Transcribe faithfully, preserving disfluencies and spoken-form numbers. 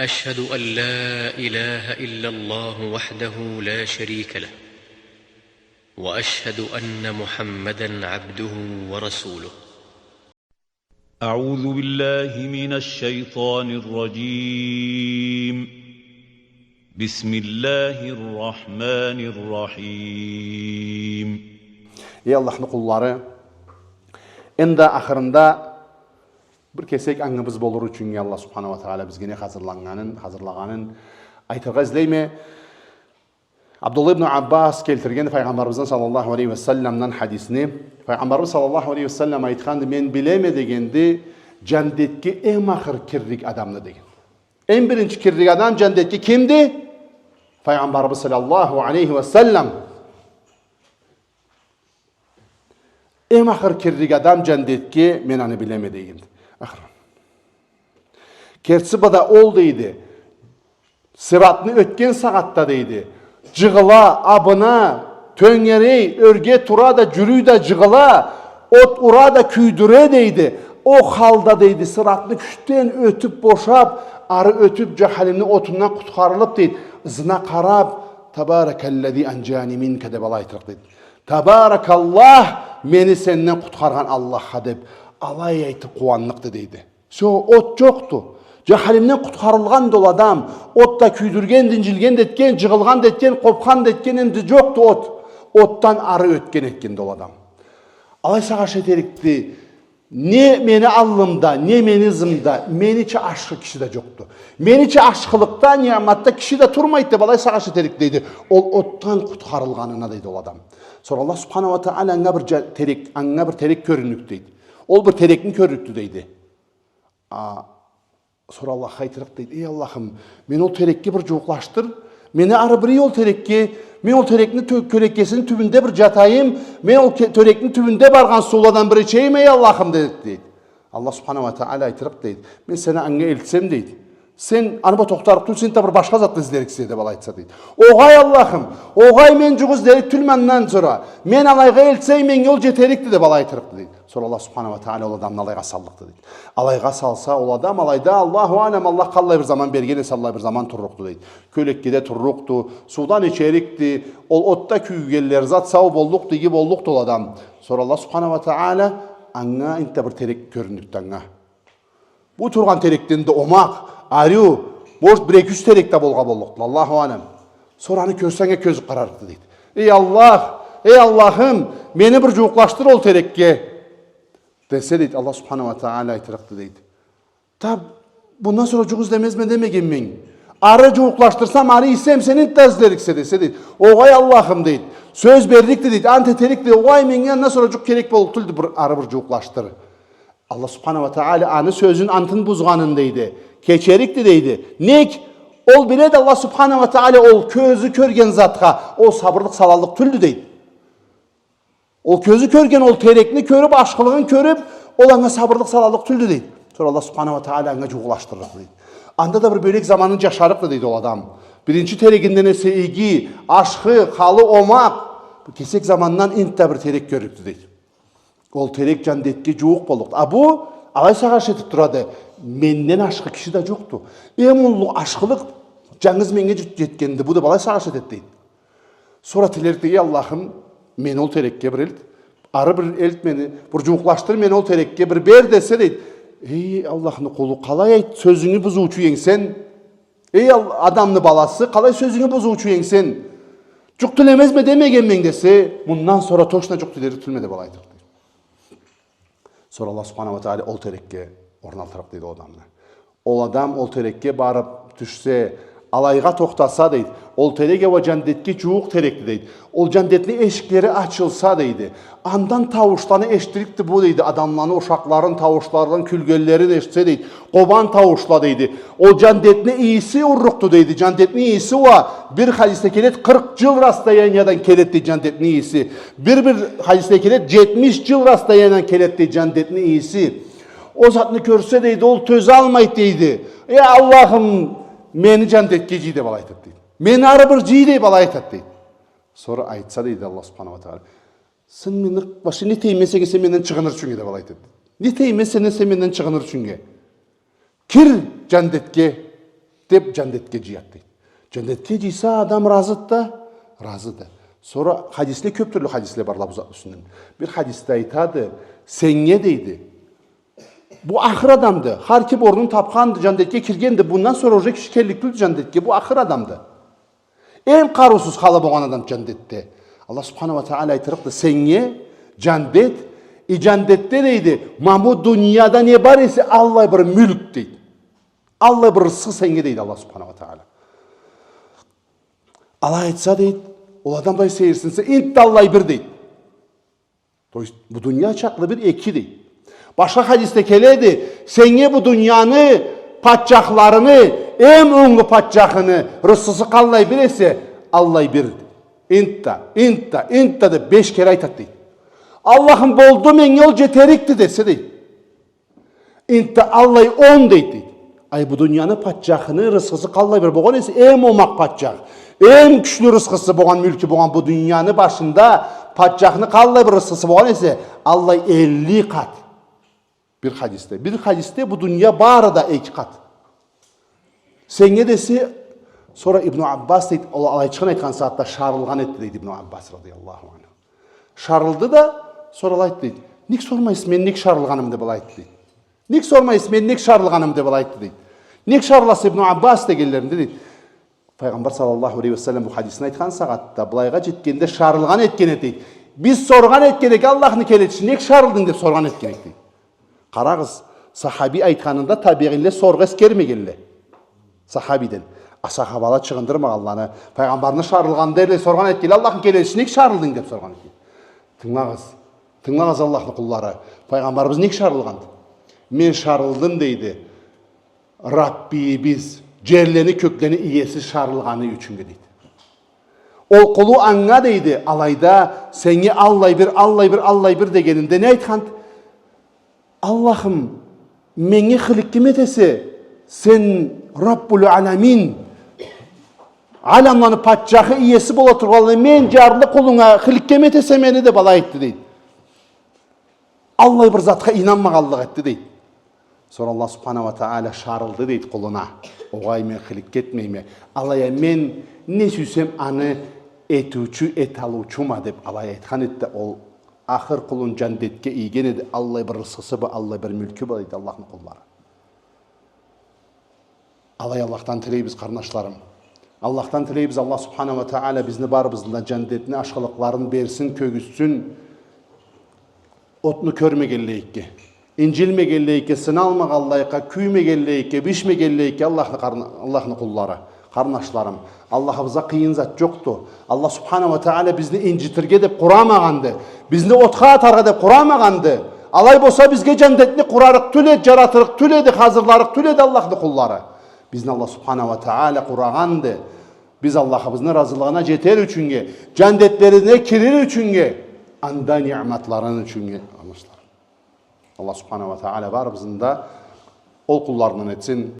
أشهد أن لا إله إلا الله وحده لا شريك له، وأشهد أن محمدا عبده ورسوله. أعوذ بالله من الشيطان الرجيم. بسم الله الرحمن الرحيم. Эй Аллахны къуллары, энди ахырында бир кесек ангыбыз болур ючюн Аллах Субханаху уа Тагъала бизге не хазырланнганын, хазырлагъанын айтыргъа излейме. Абдуллах ибн Аббас келтирген Файгъамбарыбыздан саллаллаху алейхи ва салламдан хадисни. Файгъамбарыбыз саллаллаху алейхи ва саллам айтханды: «Мен билеме, — дегенди, — джандетге эм ахыр кирлик адамны», — деген. Эм биринчи кирлик адам джандетге кимди? Файгъамбарыбыз саллаллаху алейхи ва саллам. Эм ахыр кирлик адам джандетге, мен аны билеме, дейди. Ахыр. Кертиси бла да ол, дейди, сыратны ётген сагъатда, дейди, джыгъыла, абына, тёнгерей, ёрге тура да, джюрюй да, джыгъыла, от ура да, кюйдюре, дейди. Ол халда, дейди, сыратны кючден ётюб бошаб, ары ётюб, джаханимни отундан къутхарылыб, дейди, ызына къараб, «Табаракаллази анджани минка», — деб алай айтырыкъ, дейди. «Табаракаллах, мени сенден къутхаргъан Аллахха», — деб, алай айтыб къууанныкъды, дейди. Всё, от джокъду. Джаханимден къутхарылгъанды ол адам. От да кюйдюрген, инджилген да этген, джыгъылгъан да этген, къобхан да этген, энди джокъду от. Отдан ары ётген этгенди ол адам. Алай сагъыш этерикди. Не мени аллымда, не мени ызымда, менича ашхы киши да джокъду. Менича ашхылыкъда, ниъматда киши да турмайды деб алай сагъыш этерик, дейди. Ол отдан къутхарылгъанына, дейди, ол адам. Сора Аллах Субханаху уа Тагъала анга бир джа-, терек, анга бир терек кёрюннюк, дейди. Ол бир терекни кёрюннюкдю, дейди. А, сора Аллахха айтырыкъ, дейди: «Эй Аллахым, мени ол терекге бир джууукълашдыр. Мени ары бир ий ол терекге. Мен ол терекни тё-, кёлеккесини тюбюнде бир джатайым. Мен ол ке-, терекни тюбюнде баргъан сууладан бир ичейим, эй Аллахым», — дейди, дейди. Аллах Субханаху уа Тагъала айтырыкъ, дейди: «Мен сени анга элтсем, — дейди, — сен аны бла тохтарыкъ тюлсе, энтда бир башха затны излериксе», — деб алай айтса, дейди. «Огъай, Аллахым, огъай, мен джукъ излерик тюлме андан сора. Мен алайгъа элтсем, меннге ол джетерикди», — деб алай айтырыкъды, дейди. Сора Аллах Субханаху уа Тагъала ол адамны алайгъа саллыкъды, дейди. Алайгъа салса, ол адам алайда, Аллаху алам, Аллах къаллай бир заман берген эсе, аллай бир заман турлукъду, дейди. Кёлеккеде турлукъду, суудан ичерикди, ол отда кюйгенлери зат сау боллукъду, иги боллукъду ол адам. Сора Аллах Субханаху уа Тагъала анга энтда бир терек кёрюннюкдю анга. Бу тургъан терекден да омакъ, ариу, может, бир эки-юч терек да болгъа боллукъду, Аллаху алам. Сора аны кёрсе, анга кёзюб къарарыкъды, дейди. «Эй Аллах, эй Аллахым, мени бир джууукълашдыр ол терекге», — десе, дейди, Аллах Субханаху уа Тагъала айтырыкъды, дейди: «Да, мындан сора джукъ излемезме демегенме. Ары джууукълашдырсам, ары ийсем, сен энтда излериксе», — десе, дейди. «Огъай, Аллахым, — дейди, — сёз берликди, — дейди, — ант этерикди, — дейди. — Огъай, меннге андан сора джукъ керек боллукъ тюлдю, бир ары бир джууукълашдыр». Аллах Субханаху уа Тагъала аны сёзюн, антын бузгъанын, дейди, кечерикди, дейди. Нек? Ол биледи, Аллах Субханаху уа Тагъала ол кёзю кёрген затха ол сабырлыкъ салаллыкъ тюлдю, дейди. Ол кёзю кёрген ол терекни кёрюб, ашхылыгъын кёрюб, ол анга сабырлыкъ салаллыкъ тюлдю, дейди. Сора Аллах Субханаху уа Тагъала анга джууукълашдырыкъды, дейди. Анда да бир бёлек заманын джашарыкъды, дейди, ол адам. Биринчи терегинден эсе иги, ашхы, халы омакъ, бир кесек замандан энтда бир терек кёрлюкдю, дейди. Ол терек джандетге джууукъ боллукъду. А бу алай сагъыш этиб турады: «Менден ашхы киши да джокъду. Эм уллу ашхылыкъ джангыз меннге джет-, джетгенди бу», — деб алай сагъыш этеди, дейди. Сора тилерикди: «Эй Аллахым, мени ол терекге бир элт, ары бир элт мени, бир джууукълашдыр мени ол терекге, бир бер», — десе, дейди. «Эй Аллахны къулу, къалай айт, сёзюнгю бузуучу эдинг сен. Эй Ал-, адамны баласы, къалай сёзюнгю бузуучу эдинг сен? Джукъ тилемезме демегенме», — десе, «Мындан сора точно джукъ тилерик тюлме», — деб алай айтырыкъды. Сора Аллах Субханаху уа Тагъала ол терекге орналтырыкъ, дейди, ол адамны. Ол адам ол терекге барыб тюшсе, алайгъа тохтаса, дейди, ол терек а джандетге джууукъ терекди, дейди. Ол джандетни эшиклери ачылса, дейди, андан тауушланы эшитирикди бу, дейди, адамланы, ушакъларын тауушларын, кюлгенлерин эшитсе, дейди, къобан тауушланы, дейди. Ол джандетни ийиси урукъду, дейди. Джандетни ийиси уа бир хадисде келеди, къыркъ джыл расстояниядан келеди, дейди, джандетни ийиси. Бир, бир хадисде келеди, джетмиш джыл расстояниядан келеди, дейди, джандетни ийиси. Ол затны кёрсе, дейди, ол тёзалмайды, дейди. «Эй Аллахым, мени джандетге джый», — деб алай айтады, дейди. «Мени ары бир джый», — деб алай айтады, дейди. Сора айтса, дейди, Аллах Субханаху уа Тагъала: «Сен мени, башха не этейим мен сеннге, сен менден чыгъыныр ючюннге?» — деб алай айтады. «Не этейим мен сеннге, сен менден чыгъыныр ючюннге? Кир джандетге, деп, джандетге джыяд, дейди. Джандетге джыйса, адам разыды да, разыды. Сора хадисле, кёп тюрлю хадисле барла бу затны юсюнден. Бир хадисде айтады, сеннге, дейди, бу ахыр адамды. Хар ким орнун тапханды, джандетге киргенди. Бундан сора уже киши келлик тюлдю джандетге. Бу ахыр адамды. Эм къарыусуз халы болгъан адам джандетде. Аллах субханаху уа тагъала айтырыкъды, сеннге джандет, и джандетде, дейди, ма бу дунияда не бар эсе, аллай бир мюлк, дейди. Аллай бир рысхы сеннге, дейди Аллах субханаху уа тагъала. Алай айтса, дейди, ол адам былай сейирсинсе, энтда аллай бир, дейди. То есть, бу дуния чакълы бир, эки, дейди. Башха хадисде келеди, сеннге бу дунияны патчахларыны, эм онглу патчахыны рысхысы къаллай бир эсе, аллай бир. Энтда, энтда, энтда деп беш кере айтады, дейди. Аллахым, болду, меннге ол джетерикди десе, дейди. Энтда аллай он, дейди. Ай, бу дунияны патчахыны рысхысы къаллай бир болгъан эсе, эм омакъ патчах, эм кючлю рысхысы болгъан, мюлкю болгъан бу дунияны башында патчахны къаллай бир рысхысы болгъан эсе, аллай элли къат. Бир хадисде. Бир хадисде бу дуния бары да эки къат. Сеннге десе, сора Ибну Аббас, дейди, ол алайчыкъны айтхан сагъатда шарылгъан этди, дейди Ибну Аббас радыяллаху анху. Шарылды да, сора алай айтды, дейди. Нек сормайсыз, мен нек шарылгъаным деп алай айтды, дейди. Нек сормайсыз, мен нек шарылгъаным деп алай айтды, дейди. Нек шарыласа, Ибну Аббас дегенлеринде, дейди. Файгъамбар саллаллаху алейхи ва саллам бу хадисни айтхан сагъатда, былайгъа джетгенде шарылгъан этген эди, дейди. Биз соргъан этген эдик, Аллахны келечиси, нек шарылдынг деп соргъан этген эдик, дейди. Къарагъыз, сахаби айтханында табиинле соргъа эсгермегенле. Сахабиден. А сахабала чыгъындырмагъанланы, Файгъамбарны шарылгъанында эрлай соргъан этгенле, Аллахны келечиси, нек шарылдынг деп соргъан этген. Тынгылагъыз, тынгылагъыз, Аллахны къуллары. Файгъамбарыбыз нек шарылгъанды? Мен шарылдым, дейди, Раббибиз, джерлени, кёклени иеси шарылгъаны ючюннге, дейди. Ол къулу анга, дейди, алайда сеннге аллай бир, аллай бир, аллай бир дегенинде не айтханды? Аллахым, меннге хылик ким этесе, сен Раббул Аламин, аламланы патчахы, иеси бола тургъанлы, мен джарлы къулунга хылик ким этесе мени деп алай айтды, дейди. Аллай бир затха ийнанмагъанлыкъ этди, дейди. Сора Аллах субханаху уа тагъала шарылды, дейди, къулуна. Огъай, мен хылик этмейме. Алай а мен не сюйсем, аны этиучю, эталыучума, деп алай айтхан эди да, ол ахыр къулун джандетге ийген эди, аллай бир рысхысы бла, аллай бир мюлкю бла, дейди, Аллахны къуллары. Алай Аллахдан тилейбиз, къарнашларым. Аллахдан тилейбиз, Аллах субханаху уа тагъала бизни барыбызны да джандетни ашхылыкъларын берсин, кёргюзтсюн. Отну кёрмегенлейикге, инджилмегенлейикге, сыналмагъанлайыкъгъа, кюймегенлейикге, бишмегенлейикге Аллахны къарна-, Аллахны къуллары, къарнашларым. Аллахыбызгъа къыйын зат джокъду. Аллах субханаху уа тагъала бизни инджитирге деп къурамагъанды. Бизни отха атаргъа деп къурамагъанды. Алай болса, бизге джандетни къурарыкъ тюл эди, джаратырыкъ тюл эди, хазырларыкъ тюл эди Аллахны къуллары. Бизни Аллах субханаху уа тагъала къурагъанды. Биз Аллахыбызны разылыгъына джетер ючюннге, джандетлерине кирир ючюннге, анда ниъматларын ючюннге, къарнашлар. Аллах субханаху уа тагъала барыбызны да ол къулларындан этсин.